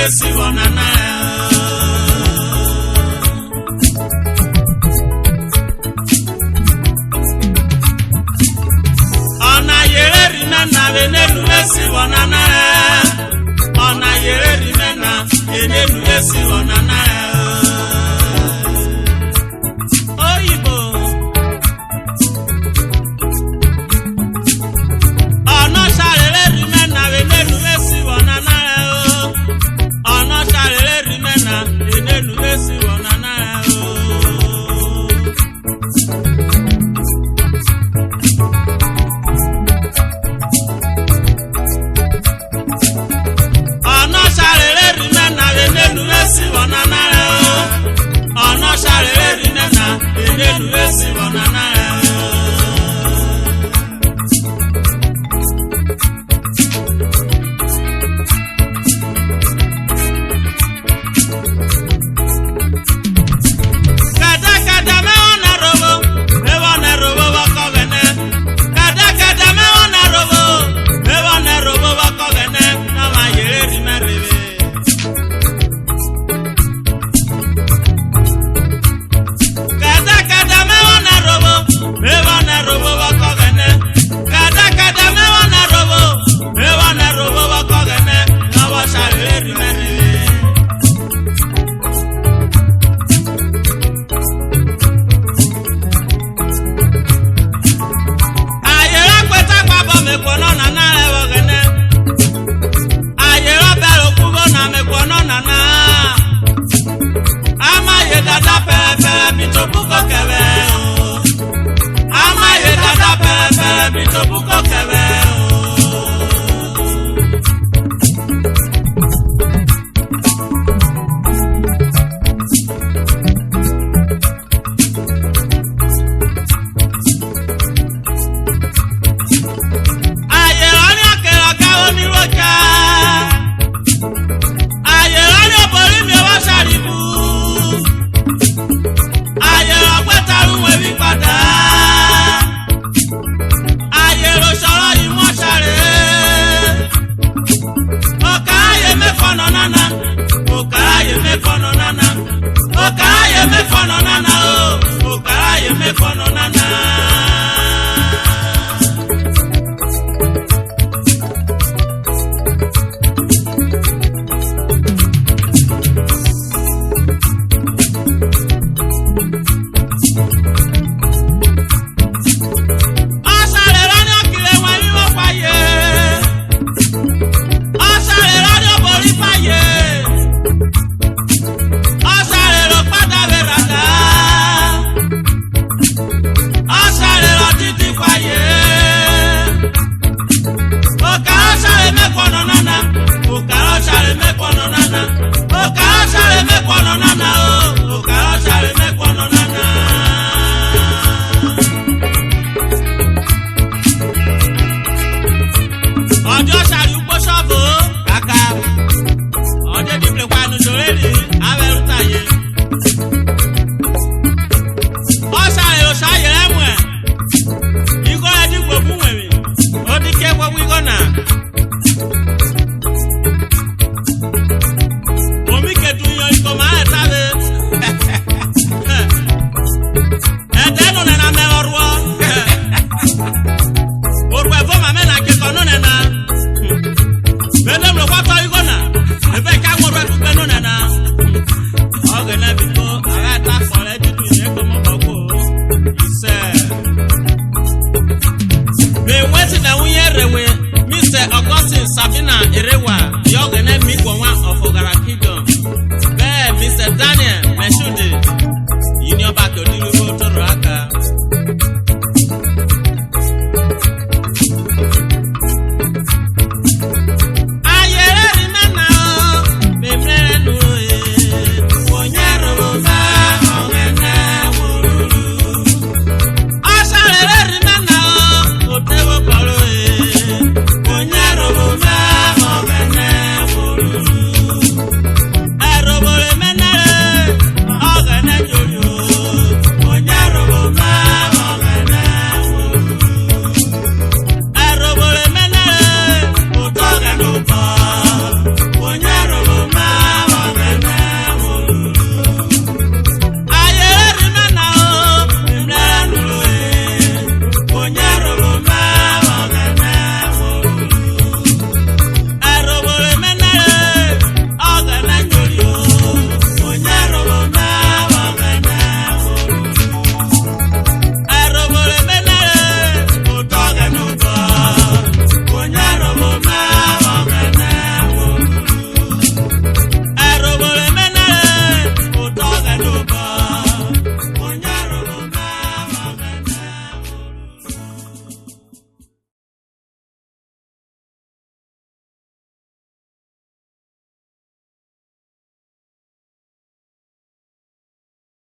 esi wɔ nana. Ọ̀nà yèrè rí mẹ́nà enelu esi wọ nana. Ọ̀nà yèrè rí mẹ́nà enelu esi wọ nana. Oyibo. Ọ̀nà sàrèrè rí mẹ́nà enelu esi wọ nana. Ọ̀nà sàrèrè rí mẹ́nà enelu esi wọ nana. Ọ̀nà sàrèrè rí mẹ́nà enelu esi wọ nana. Ọ̀nà sàrèrè rí mẹ́nà enelu esi wọ nana. Kada kada mewo na robo, mewo na robo wako vene. Kada kada mewo na robo, mewo na robo wako vene. Na ma yere ri me rebe. Kada kada mewo na robo, mewo na robo wako vene. Kada kada mewo na robo, mewo na robo wako vene. Na wa sare ri me rebe. Ayere kweta kwabọ mekwono na na ewogene. Ayere bẹ̀rù kwubo na mekwono na na. Amaye dada pẹrẹpẹrẹ bitobuko kẹwẹ o. Amaye dada pẹrẹpẹrẹ bitobuko kẹwẹ.